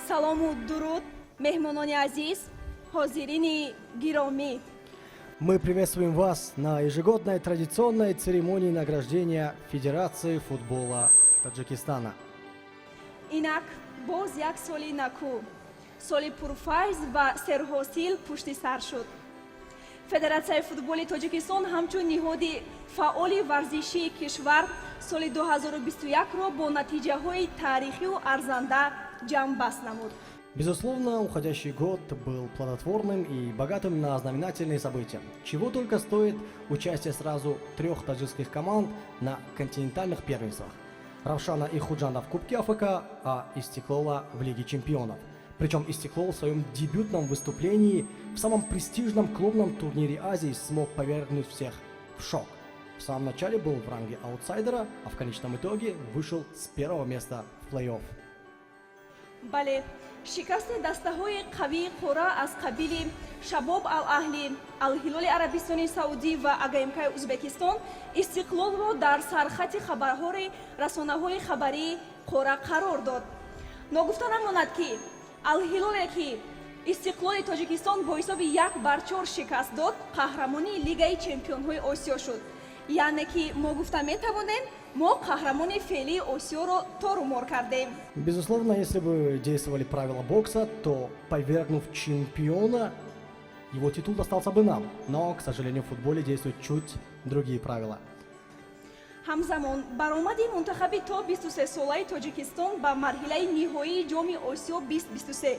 Салому дуруд, меҳмонони азиз, ҳозирини гиромӣ. Мы приветствуем вас на ежегодной традиционной церемонии награждения Федерации футбола Таджикистана. Инак боз як соли наку, соли пурфайз ва серҳосил пушти сар шуд. Федератсияи футболи Тоҷикистон ҳамчун ниҳоди фаъоли варзишии кишвар соли 2021-ро бо натиҷаҳои таърихию арзанда ҷамъбаст намуд. Безусловно, уходящий год был плодотворным и богатым на знаменательные события. Чего только стоит участие сразу трех таджикских команд на континентальных первенствах. Равшана и Худжанда в Кубке АФК, а Истиклола в Лиге чемпионов. Причем Истиклол в своем дебютном выступлении в самом престижном клубном турнире Азии смог повергнуть всех в шок. В самом начале был в ранге аутсайдера, а в конечном итоге вышел с первого места в плей-офф. Бале, шикасти дастаҳои қавии қора аз қабили Шабоб Ал-Аҳли, Алҳилоли Арабистони Саудӣ ва АГМКи Узбекистон Истиқлолро дар сархати хабарҳои расонаҳои хабарии қора қарор дод. Ногуфта намонад, ки Алҳилоле, ки Истиқлоли Тоҷикистон бо ҳисоби 1-4 шикаст дод, қаҳрамони Лигаи чемпионҳои Осиё шуд. Яъне ки мо гуфта метавонем, мо қаҳрамони феълии Осиёро торумор кардем. Безусловно, если бы действовали правила бокса, то, повергнув чемпиона, его титул достался бы нам. Но, к сожалению, в футболе действуют чуть другие правила. Ҳамзамон баромади мунтахаби то 23-солаи Тоҷикистон ба марҳилаи ниҳоии Ҷоми Осиё 2023,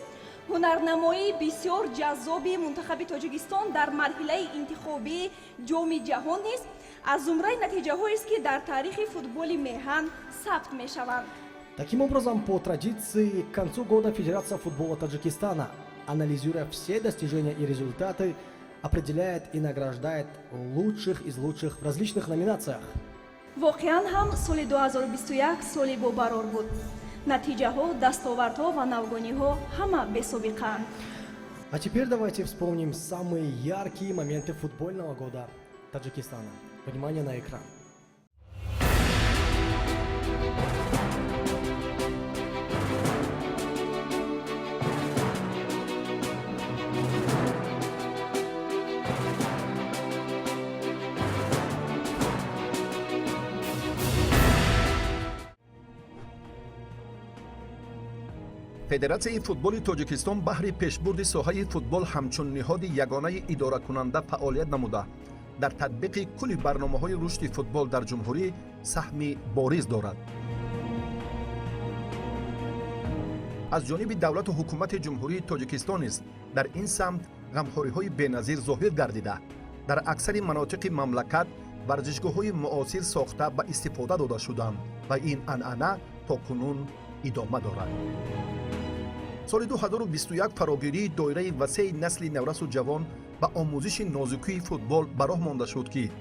ҳунарнамоии бисёр ҷаззоби мунтахаби Тоҷикистон дар марҳилаи интихобии Ҷоми ҷаҳон низ аз зумраи натиҷаҳоест, ки дар таърихи футболи меҳан сабт мешаванд. Таким образом, по традиции, к концу года Федерация футбола Таджикистана, анализируя все достижения и результаты, определяет и награждает лучших из лучших в различных номинациях. Воқеан ҳам, соли 2021 соли бобарор буд. Натиҷаҳо, дастовардҳо ва навгониҳо ҳама бесобиқаанд. А теперь давайте вспомним самые яркие моменты футбольного года Таджикистана. Внимание на экран. Федератсияи футболи Тоҷикистон баҳри пешбурди соҳаи футбол ҳамчун ниҳоди ягонаи идоракунанда фаъолият намуда, дар татбиқи кулли барномаҳои рушди футбол дар ҷумҳурӣ саҳми бориз дорад. Аз ҷониби давлату ҳукумати Ҷумҳурии Тоҷикистон низ дар ин самт ғамхориҳои беназир зоҳир гардида, дар аксари манотиқи мамлакат варзишгоҳҳои муосир сохта ба истифода дода шуданд ва ин анъана то кунун идома дорад. Соли 2021 фарогирии доираи васеи насли наврасу ҷавон ба омӯзиши нозукии футбол ба роҳ монда шуд, ки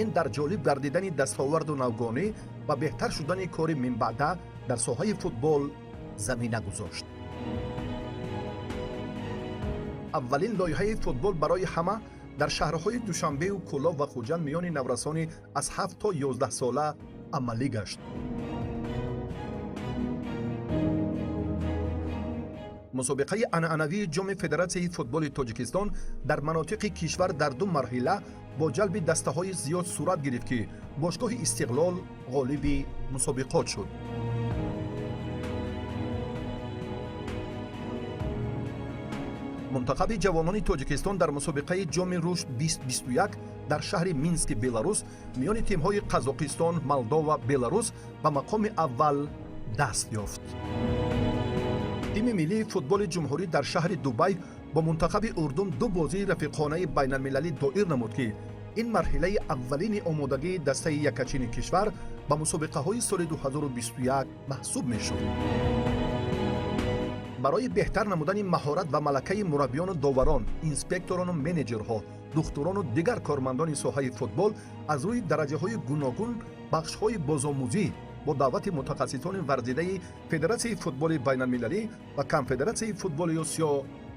ин дар ҷолиб гардидани дастоварду навгонӣ ва беҳтар шудани кори минбаъда дар соҳаи футбол замина гузошт. Аввалин лоиҳаи «Футбол барои ҳама» дар шаҳрҳои Душанбеу Кӯлоб ва Хуҷанд миёни наврасони аз 7 то 11 сола амалӣ гашт. Мусобиқаи анъанавии Ҷоми Федератсияи футболи Тоҷикистон дар манотиқи кишвар дар ду марҳила бо ҷалби дастаҳои зиёд сурат гирифт, ки бошгоҳи Истиқлол ғолиби мусобиқот шуд. Мунтахаби ҷавонони Тоҷикистон дар мусобиқаи Ҷоми рушд 2021 дар шаҳри Мински Беларус миёни тимҳои Қазоқистон, Молдова, Беларус ба мақоми аввал даст ёфт. Тими миллии футболи ҷумҳурӣ дар шаҳри Дубай бо мунтахаби Урдун ду бозии рафиқонаи байналмилалӣ доир намуд, ки ин марҳилаи аввалини омодагии дастаи якачини кишвар ба мусобиқаҳои соли 2021 маҳсуб мешуд. Барои беҳтар намудани маҳорат ва малакаи мураббиёну доварон, инспекторону менеҷерҳо, духтурону дигар кормандони соҳаи футбол аз рӯи дараҷаҳои гуногун бахшҳои бозомӯзӣ бо даъвати мутахассисони варзидаи Федератсияи футболи байналмилалӣ ва Конфедератсияи футболи Осиё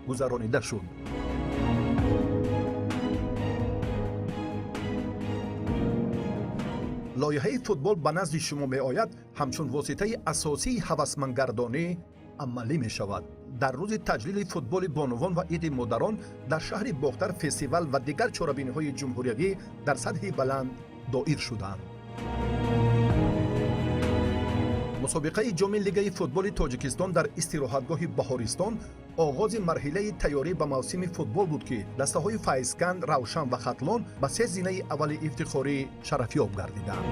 гузаронида шуд. Лоиҳаи «Футбол ба назди шумо меояд» ҳамчун воситаи асосии ҳавасмандгардонӣ Амалӣ мешавад. Дар рӯзи таҷлили футболи бонувон ва иди модарон дар шаҳри Бохтар фестивал ва дигар чорабиниҳои ҷумҳуриявӣ дар сатҳи баланд доир шуданд. Мусобиқаи ҷоми Лигаи футболи Тоҷикистон дар истироҳатгоҳи Баҳористон оғози марҳилаи тайёрӣ ба мавсими футбол буд, ки дастаҳои Файзканд, Равшан ва Хатлон ба се зинаи аввали ифтихорӣ шарафёб гардиданд.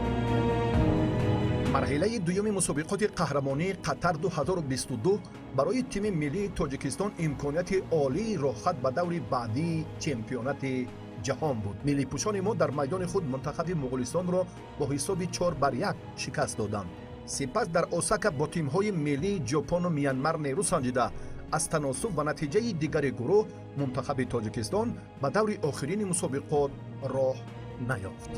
Марҳилаи дуюми мусобиқоти қаҳрамонии Қатар 2022 барои тими миллии Тоҷикистон имконияти олии роҳхат ба даври баъдии чемпионати ҷаҳон буд. Миллипӯшони мо дар майдони худ мунтахаби Муғулистонро бо ҳисоби 4-1 шикаст доданд. Сипас дар Осака бо тимҳои миллии Ҷопону Мянмар нерӯ санҷида, аз таносуб ва натиҷаи дигари гурӯҳ мунтахаби Тоҷикистон ба даври охирини мусобиқот роҳ наёфт.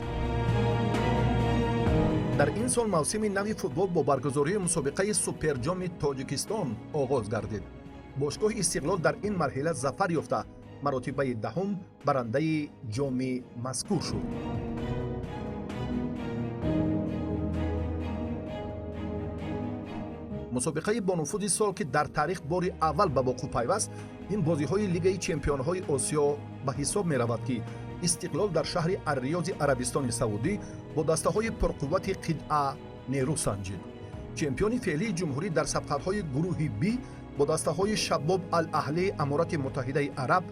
Дар ин сол мавсими нави футбол бо баргузории мусобиқаи Суперҷоми Тоҷикистон оғоз гардид. Бошгоҳи Истиқлол дар ин марҳила зафар ёфта, маротибаи даҳум барандаи ҷоми мазкур шуд. Мусобиқаи бонуфузи сол, ки дар таърих бори аввал ба вуқӯъ пайваст, ин бозиҳои Лигаи чемпионҳои Осиё ба ҳисоб меравад, ки Истиқлол дар шаҳри Арриёзи Арабистони Саудӣ бо дастаҳои пурқуввати қитъа нерӯ санҷид. Чемпиони феълии ҷумҳурӣ дар сабқатҳои гурӯҳи Б бо дастаҳои Шабоб Ал-Аҳлии Аморати Муттаҳидаи Араб,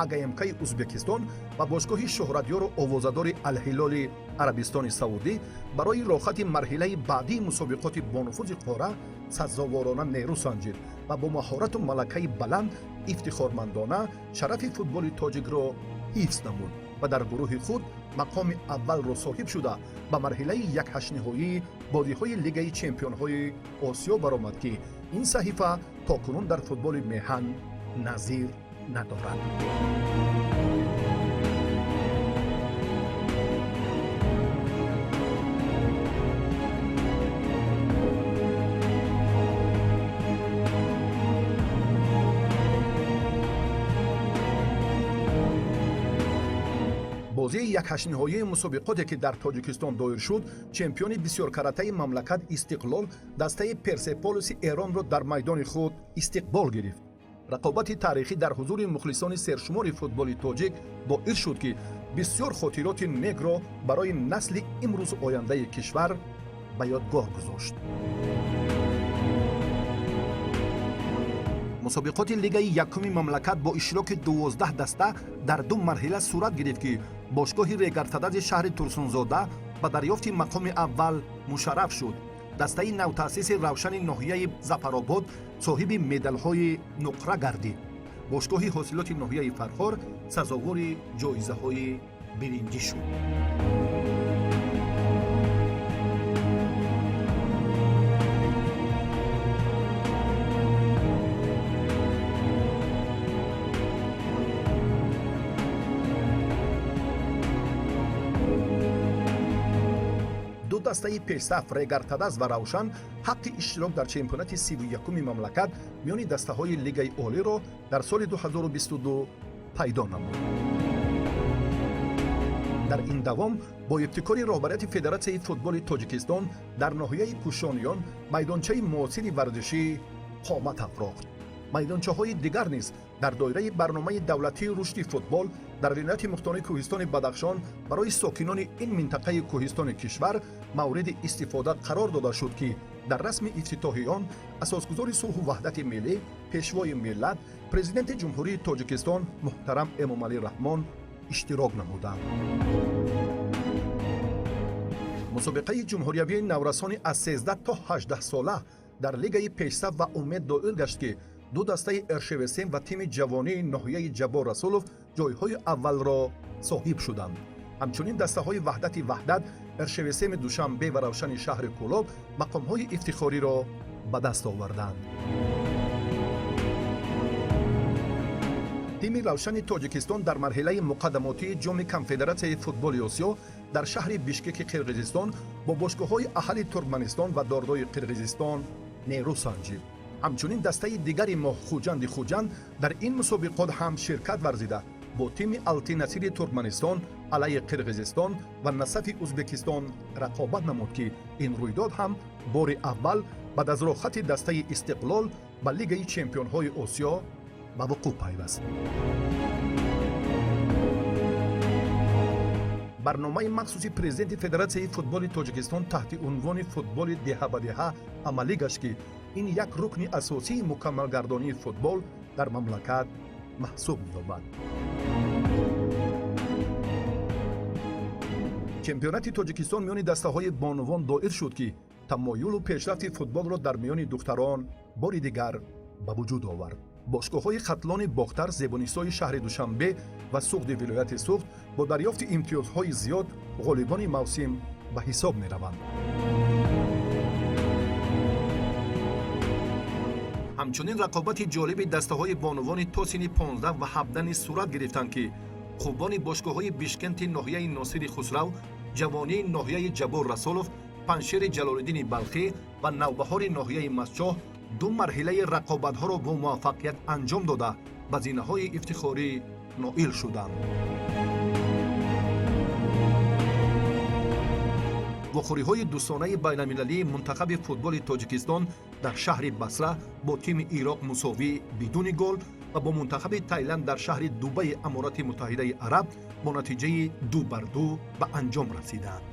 АГМКи Узбекистон ва бошгоҳи шӯҳратёру овозадори Алҳилоли Арабистони Саудӣ барои роҳхати марҳилаи баъдии мусобиқоти бонуфузи қора сазоворона нерӯ санҷид ва бо маҳорату малакаи баланд ифтихормандона шарафи футболи тоҷикро ҳифз намуд ва дар гурӯҳи худ мақоми аввалро соҳиб шуда, ба марҳилаи якҳаштниҳоии бозиҳои Лигаи чемпионҳои Осиё баромад, ки ин саҳифа то кунун дар футболи меҳан назир надорад. Бозии якҳаштниҳоии мусобиқоте, ки дар Тоҷикистон доир шуд, чемпиони бисёркаратаи мамлакат Истиқлол дастаи Персеполиси Эронро дар майдони худ истиқбол гирифт. Рақобати таърихӣ дар ҳузури мухлисони сершумори футболи тоҷик боис шуд, ки бисёр хотироти некро барои насли имрӯзу ояндаи кишвар ба ёдгор гузошт. Мусобиқоти Лигаи якуми мамлакат бо иштироки 12 даста дар ду марҳила сурат гирифт, ки бошгоҳи Регартадази шаҳри Турсунзода ба дарёфти мақоми аввал мушарраф шуд. Дастаи навтаъсиси Равшани ноҳияи Зафаробод соҳиби медалҳои нуқра гардид. Бошгоҳи Ҳосилоти ноҳияи Фархор сазовори ҷоизаҳои биринҷӣ шуд. Ду дастаи пешсаф, Регартадаз ва Равшан, ҳаққи иштирок дар чемпионати 31-уми мамлакат миёни дастаҳои Лигаи олиро дар соли 2022 пайдо намуд. Дар ин давом бо ибтикори роҳбарияти Федератсияи футболи Тоҷикистон дар ноҳияи Кӯшониён майдончаи муосири варзишӣ қомат афрохт. Майдончаҳои дигар низ дар доираи барномаи давлатии рушди футбол дар вилояти мухтори кӯҳистони Бадахшон барои сокинони ин минтақаи кӯҳистони кишвар мавриди истифода қарор дода шуд, ки дар расми ифтитоҳи он асосгузори сулҳу ваҳдати миллӣ, пешвои миллат, Президенти Ҷумҳурии Тоҷикистон муҳтарам Эмомалӣ Раҳмон иштирок намуданд. Мусобиқаи ҷумҳуриявии наврасони аз 13 то 18 сола дар лигаи пешсаф ва Умед доир гашт, ки ду дастаи Эршевесем ва тими ҷавонии ноҳияи Ҷаббор Расулов ҷойҳои аввалро соҳиб шуданд. Ҳамчунин дастаҳои Ваҳдати Ваҳдат, Эршевесеми Душанбе ва Равшани шаҳри Кӯлоб мақомҳои ифтихориро ба даст оварданд. Тими Равшани Тоҷикистон дар марҳилаи муқаддамотии ҷоми Конфедератсияи футболи Осиё дар шаҳри Бишкеки Қирғизистон бо бошгоҳҳои аҳали Туркманистон ва Дордои Қирғизистон нерӯ санҷид. Ҳамчунин дастаи дигари мо, Хуҷанди Хуҷанд, дар ин мусобиқот ҳам ширкат варзида, бо тими Алтинасири Туркманистон, Алайи Қирғизистон ва Насафи Узбекистон рақобат намуд, ки ин рӯйдод ҳам бори аввал баъд аз роҳхати дастаи Истиқлол Ба Лигаи чемпионҳои Осиё ба вуқӯъ пайваст. Барномаи махсуси президенти Федератсияи футболи Тоҷикистон таҳти унвони «Футболи деҳа ба деҳа» амалӣ гашт, ки ин як рукни асосии мукаммалгардонии футбол дар мамлакат маҳсуб меёбад. Чемпионати Тоҷикистон миёни дастаҳои бонувон доир шуд, ки тамоюлу пешрафти футболро дар миёни духтарон бори дигар ба вуҷуд овард. Бошгоҳҳои Хатлони Бохтар, Зебонисои шаҳри Душанбе ва Суғди вилояти Суғд бо дарёфти имтиёзҳои зиёд ғолибони мавсим ба ҳисоб мераванд. Ҳамчунин рақобати ҷолиби дастаҳои бонувони то синни 15 ва 17 низ сурат гирифтанд, ки хубони бошгоҳҳои Бишкенти ноҳияи Носири Хусрав, Ҷавонии ноҳияи Ҷаббор Расулов, Паншери Ҷалолиддини Балхӣ ва Навбаҳори ноҳияи Мастчоҳ ду марҳилаи рақобатҳоро бо муваффақият анҷом дода, ба зинаҳои ифтихорӣ ноил шуданд. Вохӯриҳои дӯстонаи байналмилалии мунтахаби футболи Тоҷикистон дар шаҳри Басра бо тими Ироқ мусовӣ бидуни гол ва бо мунтахаби Тайланд дар шаҳри Дубаи Аморати Муттаҳидаи Араб бо натиҷаи 2-2 ба анҷом расиданд.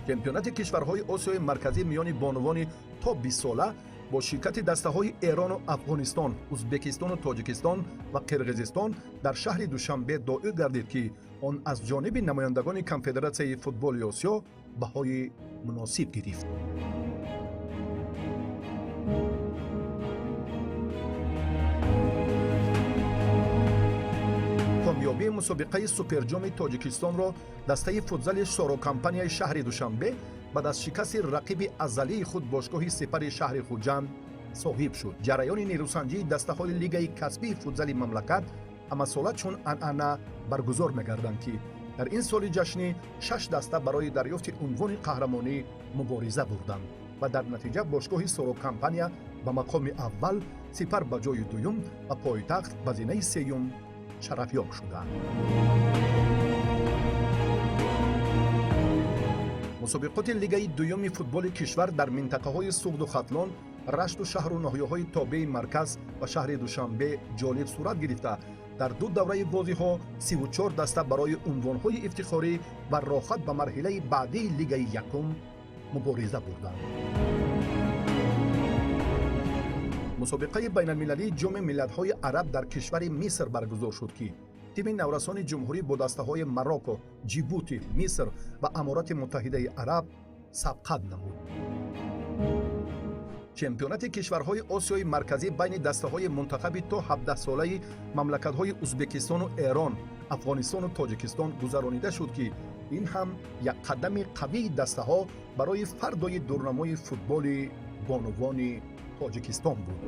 Чемпионати кишварҳои Осиёи Марказӣ миёни бонувони то 20 сола бо ширкати дастаҳои Эрону Афғонистон, Узбекистону Тоҷикистон ва Қирғизистон дар шаҳри Душанбе доир гардид, ки он аз ҷониби намояндагони Конфедератсияи футболи Осиё баҳои муносиб гирифт. Комёбии мусобиқаи Суперҷоми Тоҷикистонро дастаи футзали Сорокомпанияи шаҳри Душанбе баъд аз шикасти рақиби азалии худ, бошгоҳи Сипари шаҳри Хуҷанд, соҳиб шуд. Ҷараёни нерӯсанҷии дастаҳои лигаи касбии футзали мамлакат ҳамасола чун анъана баргузор мегарданд, ки дар ин соли ҷашнӣ шаш даста барои дарёфти унвони қаҳрамонӣ мубориза бурданд ва дар натиҷа бошгоҳи Сорокомпания ба мақоми аввал, Сипар ба ҷои дуюм ва Пойтахт ба зинаи сеюм шарафёб шуданд. Мусобиқоти лигаи дуюми футболи кишвар дар минтақаҳои Суғду Хатлон, Рашту шаҳру ноҳияҳои тобеи марказ ва шаҳри Душанбе ҷолиб сурат гирифта, дар ду давраи бозиҳо 34 даста барои унвонҳои ифтихорӣ ва роҳат ба марҳилаи баъдии лигаи якум мубориза бурданд. Мусобиқаи байналмилалии Ҷоми миллатҳои араб дар кишвари Миср баргузор шуд, ки тими наврасони ҷумҳурӣ бо дастаҳои Марокко, Ҷибути, Миср ва Аморати Муттаҳидаи Араб сабқат намуд. Чемпионати кишварҳои Осиёи Марказӣ байни дастаҳои мунтахаби то 17-солаи мамлакатҳои Узбекистону Эрон, Афғонистону Тоҷикистон гузаронида шуд, ки ин ҳам як қадами қавии дастаҳо барои фардои дурнамои футболи бонувони Тоҷикистон буд.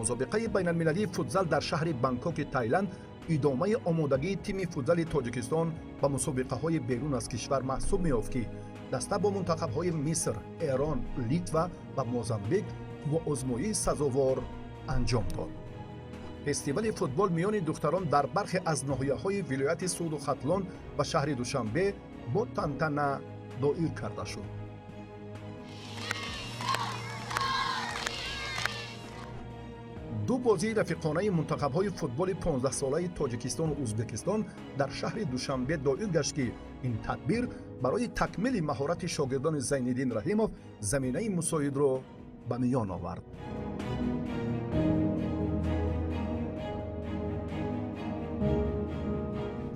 Мусобиқаи байналмилалии футзал дар шаҳри Бангкоки Тайланд идомаи омодагии тими футзали Тоҷикистон ба мусобиқаҳои берун аз кишвар маҳсуб меёфт, ки даста бо мунтахабҳои Миср, Эрон, Литва ва Мозамбик бо озмоии сазовор анҷом дод. Фестивали футбол миёни духтарон дар бархе аз ноҳияҳои вилояти Суғду Хатлон ва шаҳри Душанбе бо тантана доир карда шуд. Ду бозии рафиқонаи мунтахабҳои футболи 15-солаи Тоҷикистону Узбекистон дар шаҳри Душанбе доир гашт, ки ин тадбир барои такмили маҳорати шогирдони Зайниддин Раҳимов заминаи мусоидро ба миён овард.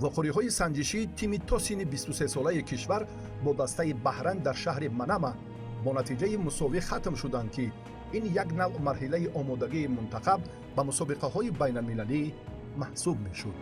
Вохӯриҳои санҷишии тими то синни 23-солаи кишвар бо дастаи Баҳрайн дар шаҳри Манама бо натиҷаи мусовӣ хатм шуданд, ки ин як навъ марҳилаи омодагии мунтахаб ба мусобиқаҳои байналмилалӣ маҳсуб мешуд.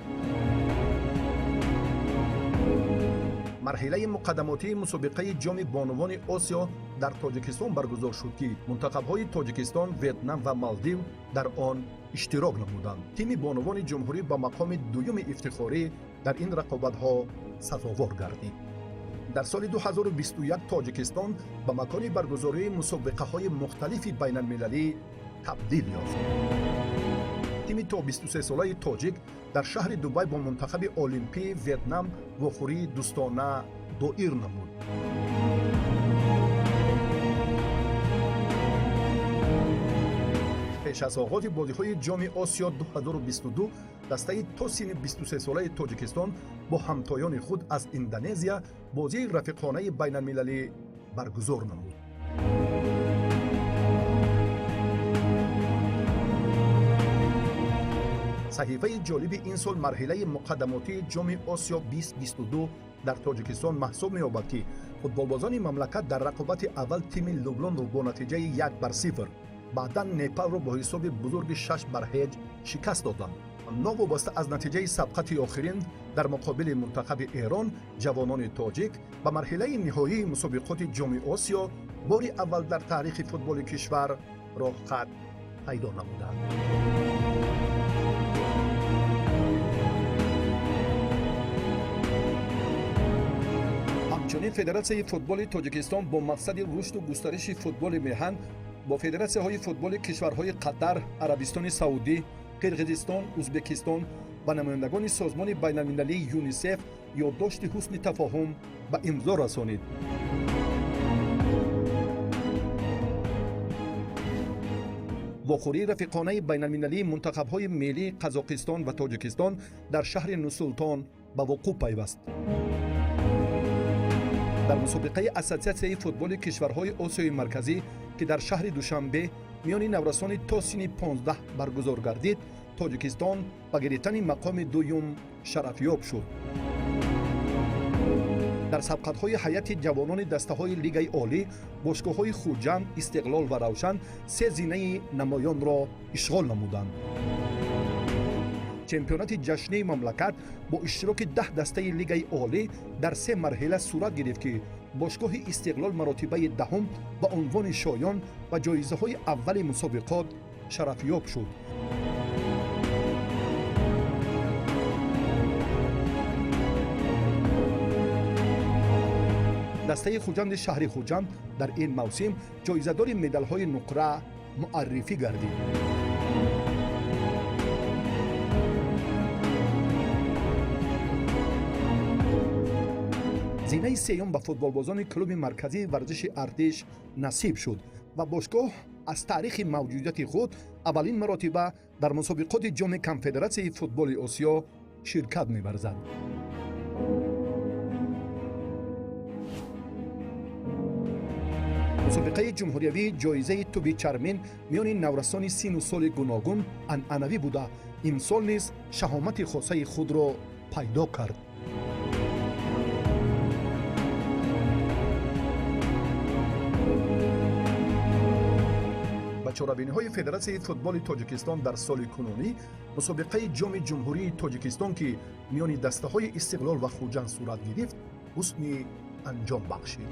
Марҳилаи муқаддамотии мусобиқаи Ҷоми бонувони Осиё дар Тоҷикистон баргузор шуд, ки мунтахабҳои Тоҷикистон, Ветнам ва Малдив дар он иштирок намуданд. Тими бонувони ҷумҳурӣ ба мақоми дуюми ифтихорӣ дар ин рақобатҳо сазовор гардид. Дар соли 2021 Тоҷикистон ба макони баргузории мусобиқаҳои мухталифи байналмилалӣ табдил ёфт. Тими то 23-солаи тоҷик дар шаҳри Дубай бо мунтахаби олимпии Ветнам вохӯрии дӯстона Доир намуд. Пеш аз оғози бозиҳои Ҷоми Осиё 2022 дастаи то синни 23-солаи Тоҷикистон бо ҳамтоёни худ аз Индонезия бозии рафиқонаи байналмилалӣ баргузор намуд. Саҳифаи ҷолиби ин сол марҳилаи муқаддамотии Ҷоми Осиё 2022 дар Тоҷикистон маҳсуб меёбад, ки футболбозони мамлакат дар рақобати аввал тими Лублонро бо натиҷаи 1-0, баъдан Непалро бо ҳисоби бузурги 6-0 шикаст доданд. Новобаста аз натиҷаи сабқати охирин дар муқобили мунтахаби Эрон, ҷавонони тоҷик ба марҳилаи ниҳоии мусобиқоти Ҷоми Осиё бори аввал дар таърихи футболи кишвар роҳхат пайдо намуданд. Ҳамчунин Федератсияи футболи Тоҷикистон бо мақсади рушду густариши футболи меҳан бо федератсияҳои футболи кишварҳои Қатар, Арабистони Саудӣ, Қирғизистон, Узбекистон ва намояндагони созмони байналмилалии ЮНИСЕФ ёддошти ҳусни тафоҳум ба имзо расонид. Вохӯрии рафиқонаи байналмилалии мунтахабҳои миллии Қазоқистон ва Тоҷикистон дар шаҳри Нурсултон ба вуқӯъ пайваст. Дар мусобиқаи Ассотсиатсияи футболи кишварҳои Осиёи Марказӣ, ки дар шаҳри Душанбе миёни наврасони то синни 15 баргузор гардид, Тоҷикистон ба гирифтани мақоми дуюм шарафёб шуд. Дар сабқатҳои ҳайати ҷавонони дастаҳои Лигаи Олӣ бошгоҳҳои Хуҷанд, Истиқлол ва Равшан се зинаи намоёнро ишғол намуданд. Чемпионати ҷашнии мамлакат бо иштироки 10 дастаи Лигаи Олӣ дар се марҳила сурат гирифт, ки бошгоҳи Истиқлол маротибаи даҳум ба унвони шоён ва ҷоизаҳои аввали мусобиқот шарафёб шуд. Дастаи Хуҷанди шаҳри Хуҷанд дар ин мавсим ҷоизадори медалҳои нуқра муаррифӣ гардид. Зинаи сеюм ба футболбозони клуби марказии варзиши Артиш насиб шуд ва бошгоҳ аз таърихи мавҷудияти худ аввалин маротиба дар мусобиқоти Ҷоми Конфедератсияи футболи Осиё ширкат меварзад. Мусобиқаи ҷумҳуриявии ҷоизаи тӯби чармин миёни наврасони сину соли гуногун анъанавӣ буда, имсол низ шаҳомати хосаи худро пайдо кард. Ба чорабиниҳои Федератсияи футболи Тоҷикистон дар соли кунунӣ мусобиқаи Ҷоми Ҷумҳурии Тоҷикистон, ки миёни дастаҳои Истиқлол ва Хуҷанд сурат гирифт, ҳусни анҷом бахшид.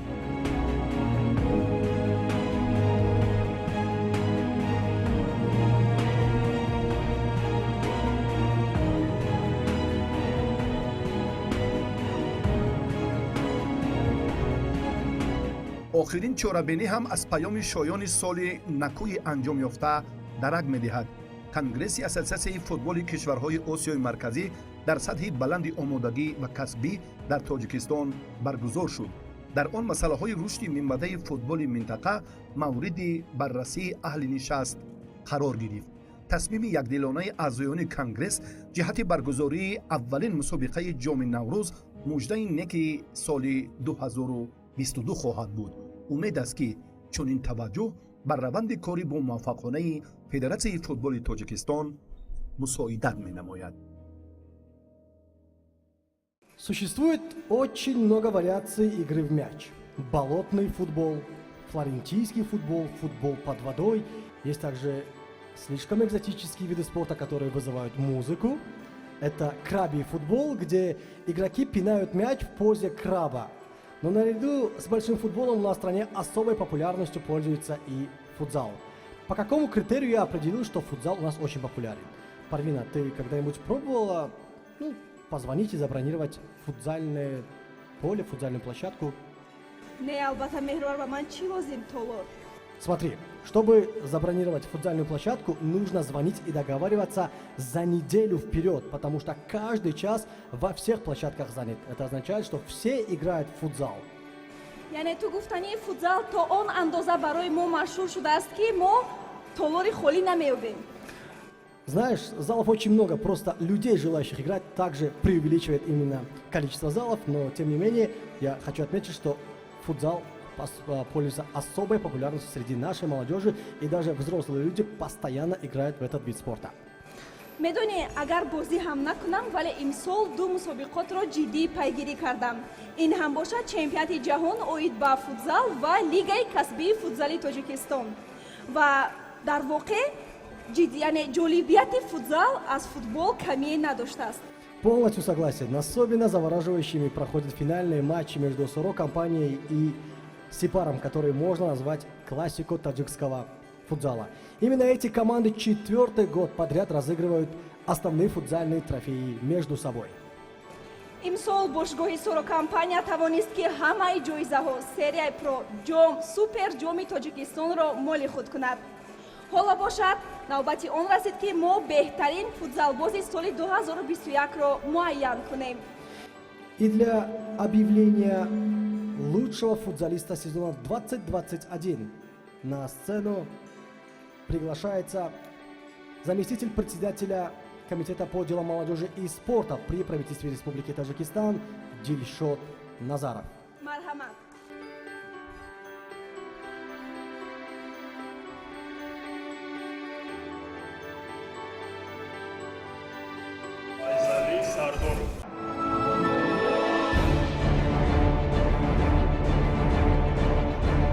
Охирин чорабинӣ ҳам аз паёми шоёни соли накӯи анҷом ёфта дарак медиҳад. Конгресси Ассотсиатсияи футболи кишварҳои Осиёи Марказӣ дар сатҳи баланди омодагӣ ва касбӣ дар Тоҷикистон баргузор шуд. Дар он масъалаҳои рушди минбаъдаи футболи минтақа мавриди баррасии аҳли нишаст қарор гирифт. Тасмими якдилонаи аъзоёни конгресс ҷиҳати баргузории аввалин мусобиқаи Ҷоми Наврӯз муждаи неки соли 2022 хоҳад буд. Умед аст, ки чунин таваҷҷӯҳ бар раванди кори бо муваффақонаи Федератсияи футболи Тоҷикистон мусоидат менамояд. Существует очень много вариаций игры в мяч. Болотный футбол, флорентийский футбол, футбол под водой. Есть также слишком экзотические виды спорта, которые вызывают музыку. Это крабий футбол, где игроки пинают мяч в позе краба. Но наряду с большим футболом у нас в стране особой популярностью пользуется и футзал. По какому критерию я определил, что футзал у нас очень популярен? Парвина, ты когда-нибудь пробовала, ну, позвонить и забронировать футзальное поле, футзальную площадку? Не, албатта, Меҳрвар, ба ман чӣ лозим толор? Смотри, чтобы забронировать футзальную площадку, нужно звонить и договариваться за неделю вперед, потому что каждый час во всех площадках занят. Это означает, что все играют в футзал. Яъне ту гуфтанӣ, футзал то он андоза барои мо машҳур шудааст, ки мо толори холӣ намеёбем. Знаешь, залов очень много, просто людей, желающих играть, также преувеличивает именно количество залов, но тем не менее я хочу отметить, что футзал пользуется особой популярностью среди нашей молодежи, и даже взрослые люди постоянно играют в этот вид спорта. Медонӣ, агар бозӣ ҳам накунам, вале имсол ду мусобиқотро ҷиддӣ пайгирӣ кардам. Ин ҳам бошад чемпионати ҷаҳон оид ба футзал ва лигаи касбии футзали Тоҷикистон. Ва дар воқеъ ҷиддӣ, яъне ҷолибияти футзал аз футбол камие надоштааст. Полностью согласен. Особенно завораживающими проходят финальные матчи между Соро компанией и Сипаром, которые можно назвать классику таджикского футзала. Именно эти команды четвертый год подряд разыгрывают основные футзальные трофеи между собой. Имсол бошгоҳи Соро компания тавонист, ки ҳамаи ҷоизаҳо, серияи про, ҷом, супер ҷоми Тоҷикистонро моли худ кунад. Ҳоло бошад, навбати он расид, ки мо беҳтарин футзалбози соли 2021-ро муайян кунем. И для объявления лучшего футзалиста сезона 2021 на сцену приглашается заместитель председателя Комитета по делам молодежи и спорта при правительстве Республики Таджикистан Дильшод Назаров. Марҳамат. Файзалӣ Сардоров.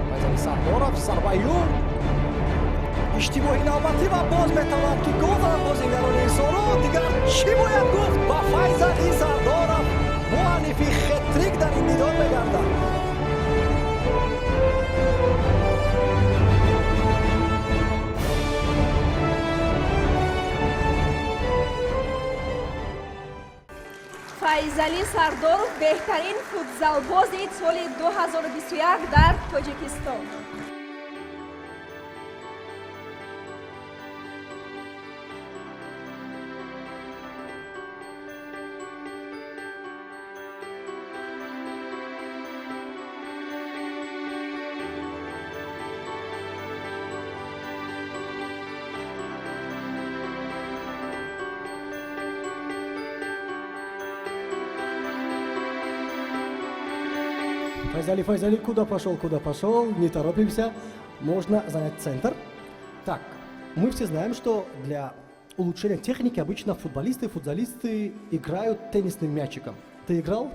Файзали Сардоров, зарбаю иштибоҳи навбатӣ ва боз метавонад, ки гол занад бозингарони Соро. Дигар чӣ бояд гуфт? Ба Файзали Сардоров муаллифи хет-трик дар ин дидор мегардад. Файзалӣ Сардоров, беҳтарин футзалбози соли 2021 дар Тоҷикистон. Файзали, Файзали, куда пошел, куда пошел? Не торопимся. Можно занять центр. Так, мы все знаем, что для улучшения техники обычно футболисты и футзалисты играют теннисным мячиком. Ты играл?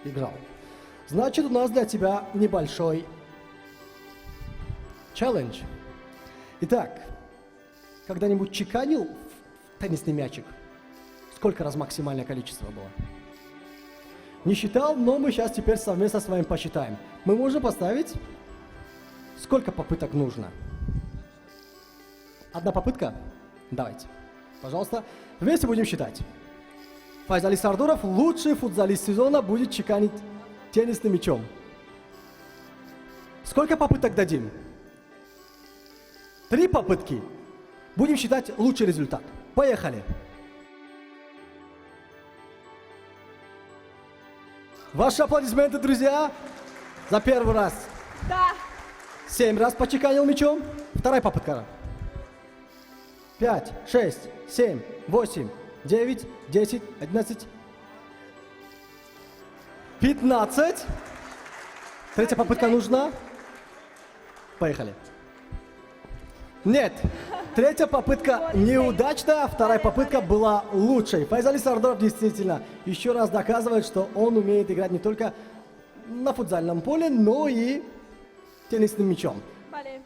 Играл. Значит, у нас для тебя небольшой челлендж. Итак, когда-нибудь чеканил в теннисный мячик? Сколько раз максимальное количество было? Не считал, но мы сейчас теперь совместно с вами посчитаем. Мы можем поставить, сколько попыток нужно. Одна попытка? Давайте. Пожалуйста, вместе будем считать. Файзали Сардоров, лучший футзалист сезона, будет чеканить теннисным мячом. Сколько попыток дадим? Три попытки. Будем считать лучший результат. Поехали. Ваши аплодисменты, друзья, за первый раз. Да. Семь раз почеканил мячом. Вторая попытка. Пять, шесть, семь, восемь, девять, 10, 11, 15. Третья попытка нужна. Поехали. Нет, третья попытка неудачная, вторая попытка была лучшей. Файзали Сардоров действительно еще раз доказывает, что он умеет играть не только на футзальном поле, но и теннисным мячом. Бале.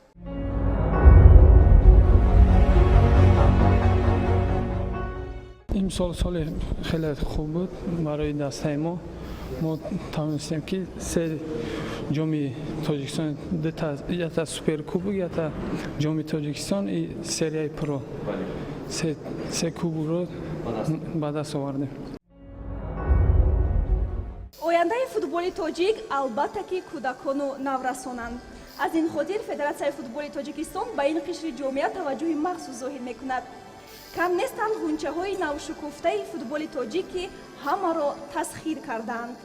Имсол соли хеле хуб буд барои дастаи мо. Мо тавонистем, ки се ҷоми Тоҷикистон, якта суперкубок, якта ҷоми Тоҷикистон и серияи про, се кубокро ба даст овардем. Ояндаи футболи тоҷик, албатта, ки кӯдакону наврасонанд. Аз ин хотир Федератсияи футболи Тоҷикистон ба ин қишри ҷомеа таваҷҷӯҳи махсус зоҳир мекунад. Кам нестанд ғунчаҳои навшукуфтаи футболи тоҷик, ки ҳамаро тасхир кардаанд.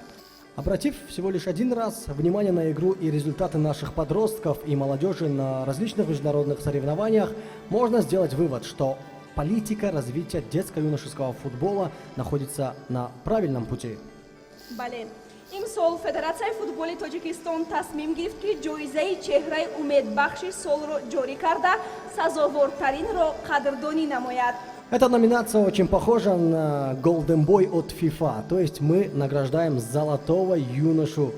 Обратив всего лишь один раз внимание на игру и результаты наших подростков и молодежи на различных международных соревнованиях, можно сделать вывод, что политика развития детско-юношеского футбола находится на правильном пути. Бале, имсол Федератсияи футболи Тоҷикистон тасмим гирифт, ки ҷоизаи чеҳраи умедбахши солро ҷорӣ карда, сазовортаринро қадрдонӣ намояд. Эта номинация очень похожа на Golden Boy от FIFA, то есть мы награждаем золотого юношу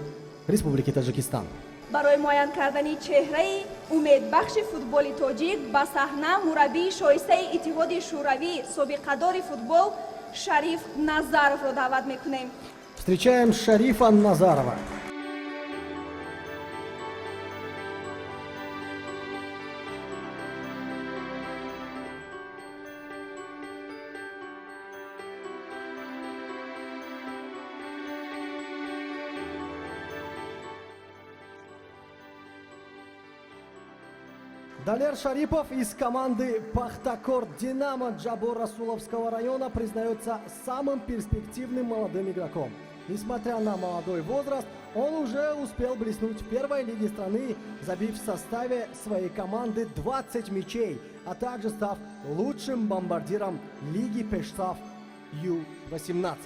Республики Таджикистан. Барои муайян кардани чеҳраи умедбахши футболи тоҷик ба саҳна мураббии шоистаи Иттиҳоди Шӯравӣ, собиқадори футбол Шариф Назаровро даъват мекунем. Встречаем Шарифа Назарова. Далер Шарипов из команды «Пахтакор Динамо» Джабор-Расуловского района признается самым перспективным молодым игроком. Несмотря на молодой возраст, он уже успел блеснуть в первой лиге страны, забив в составе своей команды 20 мячей, а также став лучшим бомбардиром Лиги Пешсаф Ю-18.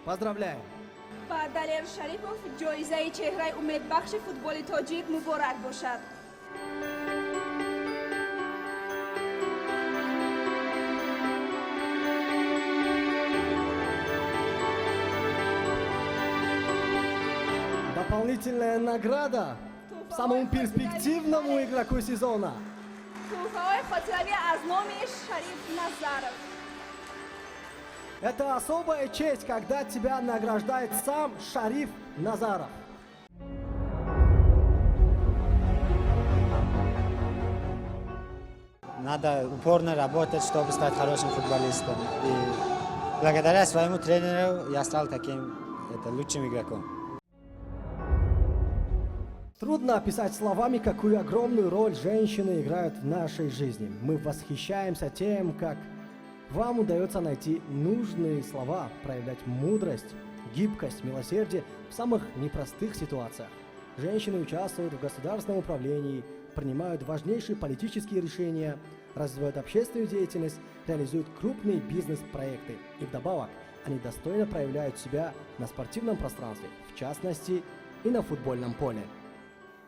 Поздравляем! Ба Далер Шарипов ҷоизаи чеҳраи умедбахши футболи тоҷик муборак бошад. Дополнительная награда самому перспективному игроку сезона. Туҳфаҳои хотиравӣ аз номи Шариф Назаров. Это особая честь, когда тебя награждает сам Шариф Назаров. Надо упорно работать, чтобы стать хорошим футболистом. И благодаря своему тренеру я стал таким лучшим игроком. Трудно описать словами, какую огромную роль женщины играют в нашей жизни. Мы восхищаемся тем, как вам удается найти нужные слова, проявлять мудрость, гибкость, милосердие в самых непростых ситуациях. Женщины участвуют в государственном управлении, принимают важнейшие политические решения, развивают общественную деятельность, реализуют крупные бизнес-проекты. И вдобавок, они достойно проявляют себя на спортивном пространстве, в частности, и на футбольном поле.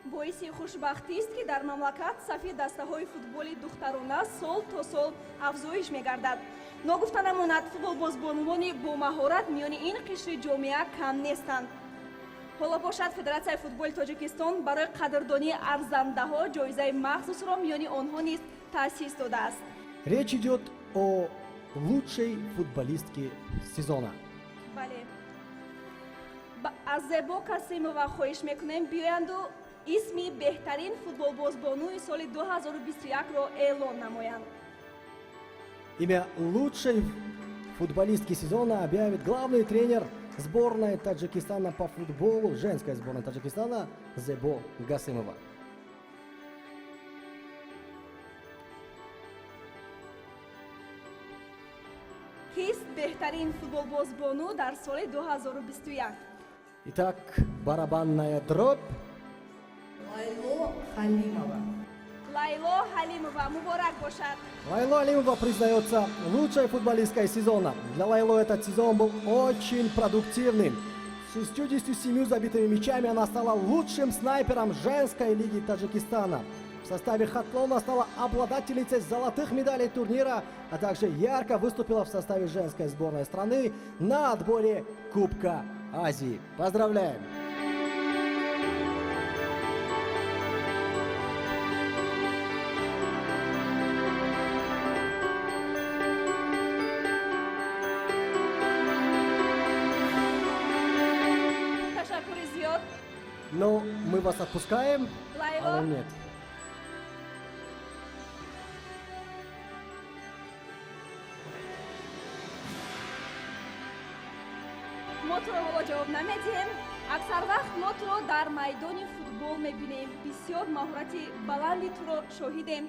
Боиси хушбахтист, ки дар мамлакат сафи дастаҳои футболи духтарона сол то сол афзоиш мегардад. Ногуфта намонад, футболбозбонувони бомаҳорат миёни ин қишри ҷомеа кам нестанд. Ҳоло бошад, Федератсияи футболи Тоҷикистон барои қадрдонии арзандаҳо ҷоизаи махсусро миёни онҳо низ таъсис додааст. Речь идет о лучшей футболистке сезона. Бале, аз Зебо Касимова хоҳиш мекунем, биёянду исми беҳтарин футболбозбонуи соли 2021-ро эълон намоянд. Имя лучшей футболистки сезона объявит главный тренер сборной Таджикистана по футболу, женской сборной Таджикистана Зебо Гасымова. Кист беҳтарин футболбозбону дар соли 2021? Итак, барабанная дробь. Лайло Халимова. Лайло Ҳалимова муборак бошад. Лайло Алимова признается лучшей футболисткой сезона. Для Лайло этот сезон был очень продуктивным. С 67 забитыми мячами она стала лучшим снайпером женской лиги Таджикистана. В составе Хатлона стала обладательницей золотых медалей турнира, а также ярко выступила в составе женской сборной страны на отборе Кубка Азии. Поздравляем! Ташаккури зиёд. Но мы вас отпускаем, Лайло. А он нет. Мо туро ҳоло ҷавоб намедиҳем. Аксар вақт мо туро дар майдони футбол мебинем, бисёр маҳорати баланди туро шоҳидем.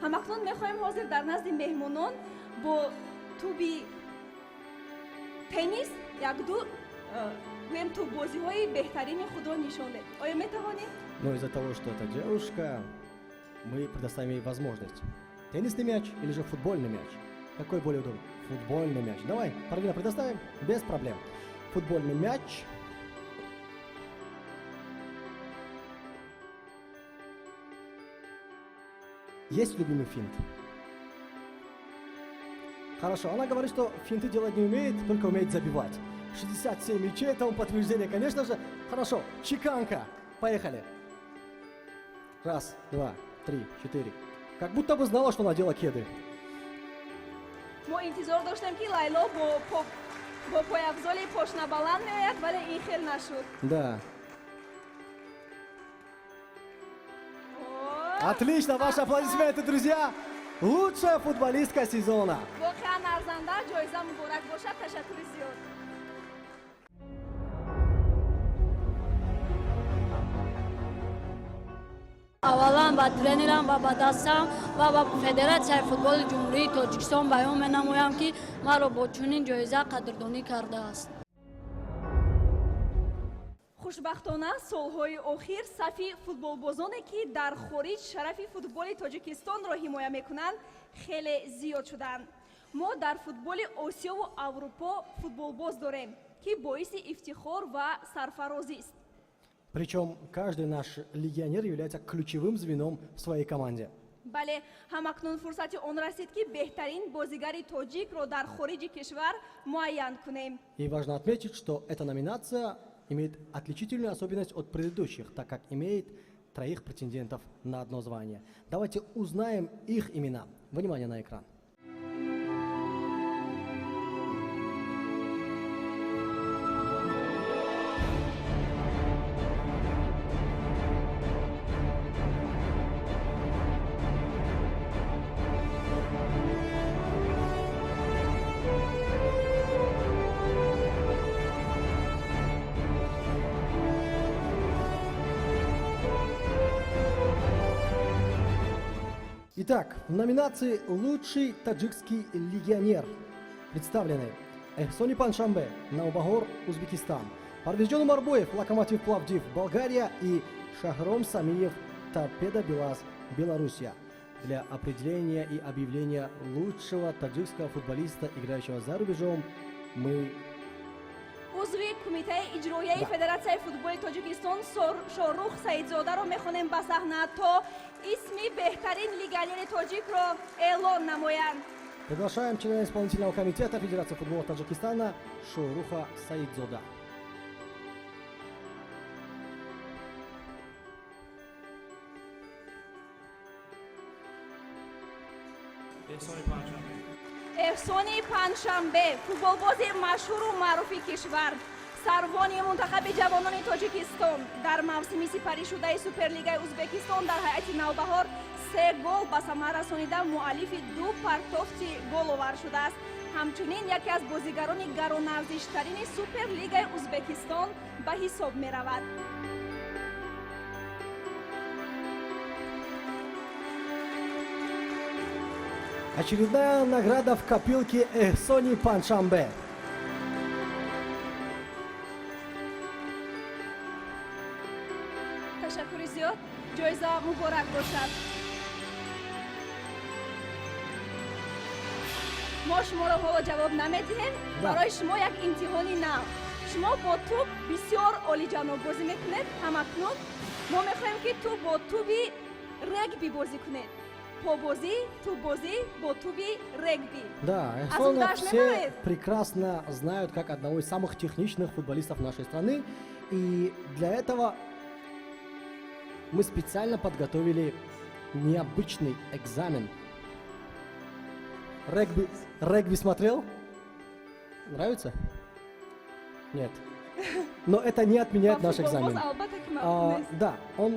Ҳамакнун мехоҳем ҳозир дар назди меҳмонон бо туби теннис якду гӯем тӯббозиҳои беҳтарини худро нишон дед. Оё метавонӣ? Но из-за того, что это девушка, мы предоставим ей возможность. Теннисный мяч или же футбольный мяч? Какой более удобный? Футбольный мяч. Давай, Парвина, предоставим? Без проблем. Футбольный мяч. Есть любимый финт? Хорошо, она говорит, что финты делать не умеет, только умеет забивать. 67 мячей, этому подтверждение, конечно же. Хорошо, чеканка. Поехали. Раз, два, три, четыре. Как будто бы знала, что надела кеды. Мо интизор доштем, ки Лайло бо пойафзоли пошнабаланд меояд, вале ин хел нашуд. Да. О, Отлично, ваши аплодисменты, друзья. Лучшая футболистка сезона. Воқеан арзанда, ҷоиза муборак бошад, ташаккури зиёд. Аввалан ба тренерам ва ба дастам ва ба Федератсияи футболи Ҷумҳурии Тоҷикистон баён менамоям, ки маро бо чунин ҷоиза қадрдонӣ кардааст. Хушбахтона, солҳои охир сафи футболбозоне, ки дар хориҷ шарафи футболи Тоҷикистонро ҳимоя мекунанд, хеле зиёд шуданд. Мо дар футболи Осиёву Аврупо футболбоз дорем, ки боиси ифтихор ва сарфарозист. Причем каждый наш легионер является ключевым звеном в своей команде. Бале, ҳамакнун фурсати он расид, ки беҳтарин бозигари тоҷикро дар хориҷи кишвар муайян кунем. И важно отметить, что эта номинация имеет отличительную особенность от предыдущих, так как имеет троих претендентов на одно звание. Давайте узнаем их имена. Внимание на экран. Итак, в номинации «Лучший таджикский легионер» представлены Эхсони Паншамбе, Навбахор, Узбекистан, Парвизджон Умарбоев, Локомотив Пловдив, Болгария, и Шахром Самиев, Торпедо Белаз, Белоруссия. Для определения и объявления лучшего таджикского футболиста, играющего за рубежом, мы Узви кумитаи иҷроияи Да. Федератсияи футболи Тоҷикистон Шоҳрух Саидзодаро мехонем ба саҳна, то исми беҳтарин легионери тоҷикро эълон намоянд. Приглашаем члена исполнительного комитета Федерации футбола Таджикистана Шоруха Саидзода. Эҳсони Панҷшанбе. Эҳсони Панҷшанбе, футболбози машҳуру маъруфи кишвар, сарвони мунтахаби ҷавонони Тоҷикистон, дар мавсими сипаришудаи Суперлигаи Узбекистон дар ҳайати Навбаҳор се гол ба самар расонида, муаллифи ду партофти головар шудааст. Ҳамчунин яке аз бозигарони гаронарзиштарини Суперлигаи Узбекистон ба ҳисоб меравад. Очередная награда в копилке Эхсони Паншамбе. Ташаккури зиёд, ҷоиза муборак бошад. Мо шуморо ҳоло ҷавоб намедиҳем. Да. Барои шумо як имтиҳони нав. Шумо бо тӯб бисёр олиҷаноб бозӣ мекунед. Ҳамакнун мо мехоҳем, ки ту бо тӯби регби бозӣ кунед. Побозӣ, тӯббозӣ бо тӯби регби. Да, Эхсона Азудаш все мебаред? Прекрасно знают как одного из самых техничных футболистов нашей страны. И для этого мы специально подготовили необычный экзамен. Регби, регби смотрел? Нравится? Нет. Но это не отменяет Ба наш футболбоз экзамен. Албатта ки А, маъқул нест. Да, он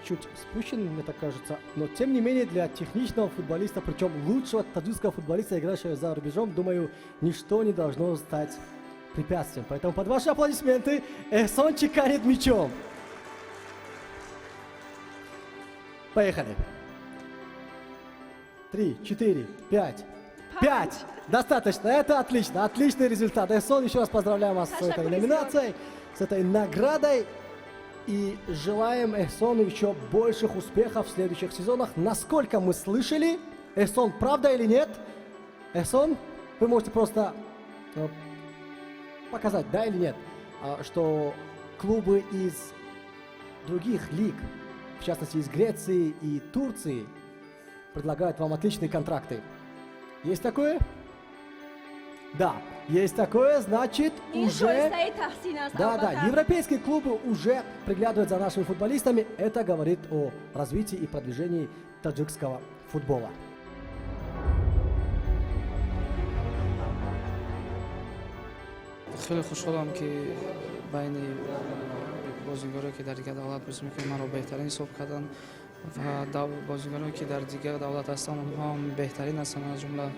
чуть спущен, мне так кажется, но тем не менее для техничного футболиста, причем лучшего таджикского футболиста, играющего за рубежом, думаю, ничто не должно стать препятствием. Поэтому под ваши аплодисменты Эхсон чеканит мячом. Поехали. 3, 4, 5. 5! Достаточно, это отлично, отличный результат. Эхсон, еще раз поздравляем вас с этой номинацией, с этой наградой. И желаем Эхсону еще больших успехов в следующих сезонах. Насколько мы слышали, Эхсон, правда или нет? Эхсон, вы можете просто показать, да или нет, что клубы из других лиг, в частности из Греции и Турции, предлагают вам отличные контракты. Есть такое? Да, есть такое, значит, уже... Да, европейские клубы уже приглядывают за нашими футболистами. Это говорит о развитии и продвижении таджикского футбола. Хеле хушҳолам, ки байни бозигаре, ки дар дигар давлат бозӣ мекунанд, маро беҳтарин ҳисоб карданд ва бозигароне, ки дар дигар давлат ҳастанд, онҳо ҳам беҳтарин ҳастанд, аз ҷумла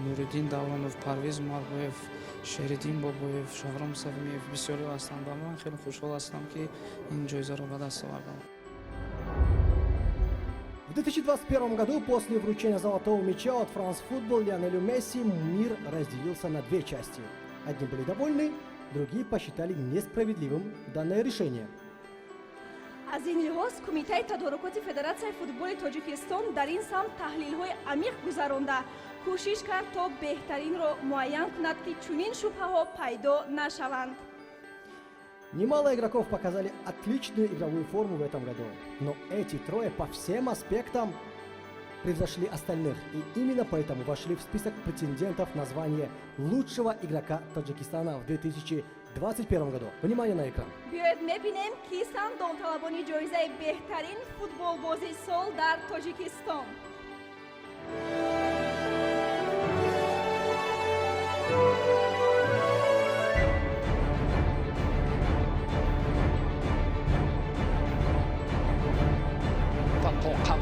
Нуриддин Давронов, Парвиз Умарбоев, Шериддин Бобоев, Шаҳром Савимиев, бисёриҳо ҳастанд ва ман хеле хушҳол ҳастам, ки ин ҷоизаро ба даст овардам. В 2021 году после вручения золотого мяча от France Football Лионелю Месси мир разделился на две части. Одни были довольны, другие посчитали несправедливым данное решение. Аз ин лиҳоз Кумитаи тадорукоти Федератсияи футболи Тоҷикистон дар ин самт таҳлилҳои амиқ гузаронда, кӯшиш кард, то беҳтаринро муайян кунад, ки чунин шубҳаҳо пайдо нашаванд. Немало игроков показали отличную игровую форму в этом году, но эти трое по всем аспектам превзошли остальных и именно поэтому вошли в список претендентов на звание лучшего игрока Таджикистана в 2021 году. Внимание на экран. Биёед мебинем, кистанд довталабони ҷоизаи беҳтарин футболбози сол дар Тоҷикистон.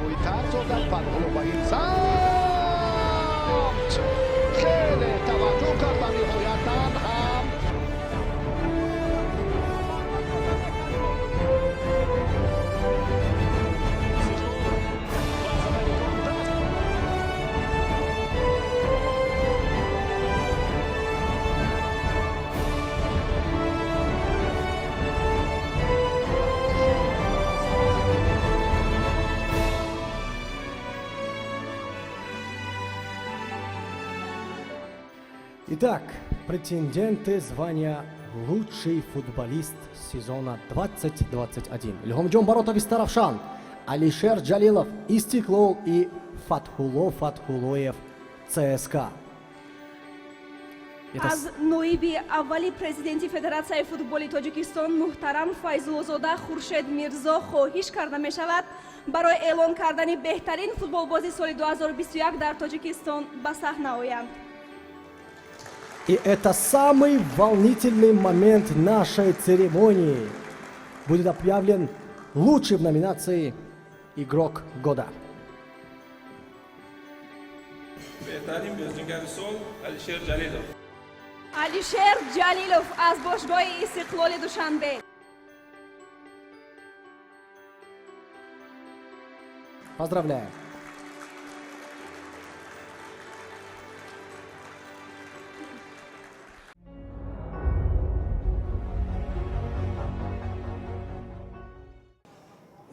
قویتر سازد. فتح‌الله به این سمت خیلی توجه کرد و نهایتا هم Итак, претенденты звания «Лучший футболист сезона 2021». Илҳомҷон Баротов, Истаравшан, Алишер Джалилов, Истиклол и Фатхулло Фатхуллоев, ЦСКА. Это Аз ноиби аввали президенти Федератсияи футболи Тоҷикистон муҳтарам Файзуллозода Хуршед Мирзо хоҳиш карда мешавад, барои эълон кардани беҳтарин футболбози соли 2021 дар Тоҷикистон ба саҳна оянд. И это самый волнительный момент нашей церемонии. Будет объявлен лучший в номинации «Игрок года». Беҳтарин бозингари сол Алишер Ҷалилов. Алишер Ҷалилов аз бошгоҳи Истиқлоли Душанбе. Поздравляем!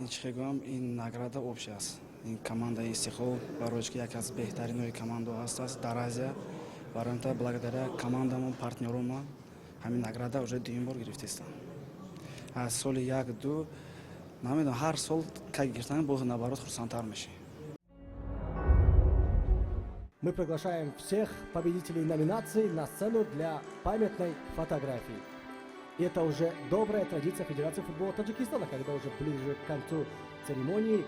Ин чӣ гӯям, ин награда общий аст. Ин командаи Истиқлол барои ки яке аз беҳтаринои командаҳо ҳастааст дар Азия, барои та благодаря командамон, партнёрома ҳамин награда уже дуюм бор гирифтестам. Аз соли як ду намедонам, ҳар сол ка гирифтан, боз наоборот хурсандтар мешӣ. Мы приглашаем всех победителей номинации на сцену для памятной фотографии. И это уже добрая традиция Федерации футбола Таджикистана, когда уже ближе к концу церемонии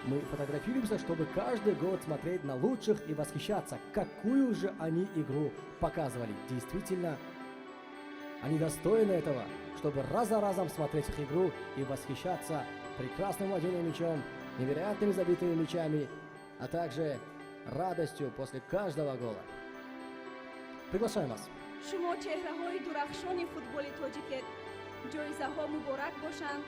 мы фотографируемся, чтобы каждый год смотреть на лучших и восхищаться, какую же они игру показывали. Действительно, они достойны этого, чтобы раз за разом смотреть их игру и восхищаться прекрасным владением мячом, невероятными забитыми мячами, а также радостью после каждого гола. Приглашаем вас. Шумо чеҳраҳои дурахшони футболи тоҷикед. Ҷоизаҳо муборак бошанд.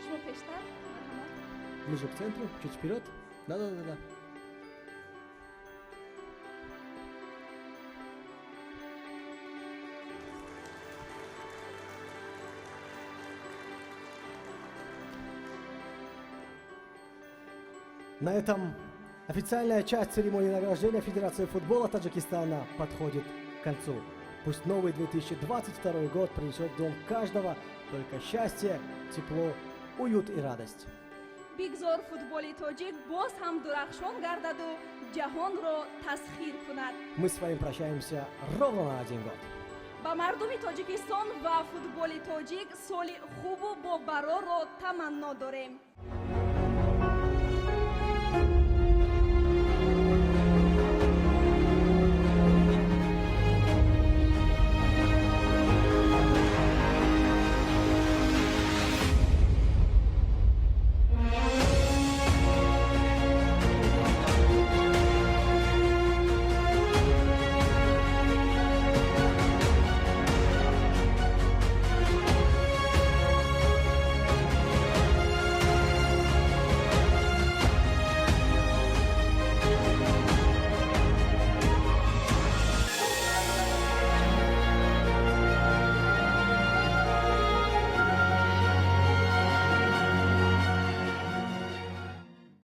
Шумо пештар, марҳамат. Ближе к центру, чуть вперед. Да-да-да-да. На этом официальная часть церемонии награждения Федерации футбола Таджикистана подходит к концу. Пусть новый 2022 год принесет в дом каждого только счастье, тепло, уют и радость. Бигзор футболи тоҷик боз ҳам дурахшон гардаду ҷаҳонро тасхир кунад. Мы с вами прощаемся ровно на один год. Ба мардуми Тоҷикистон ва футболи тоҷик соли хубу бобарорро таманно дорем.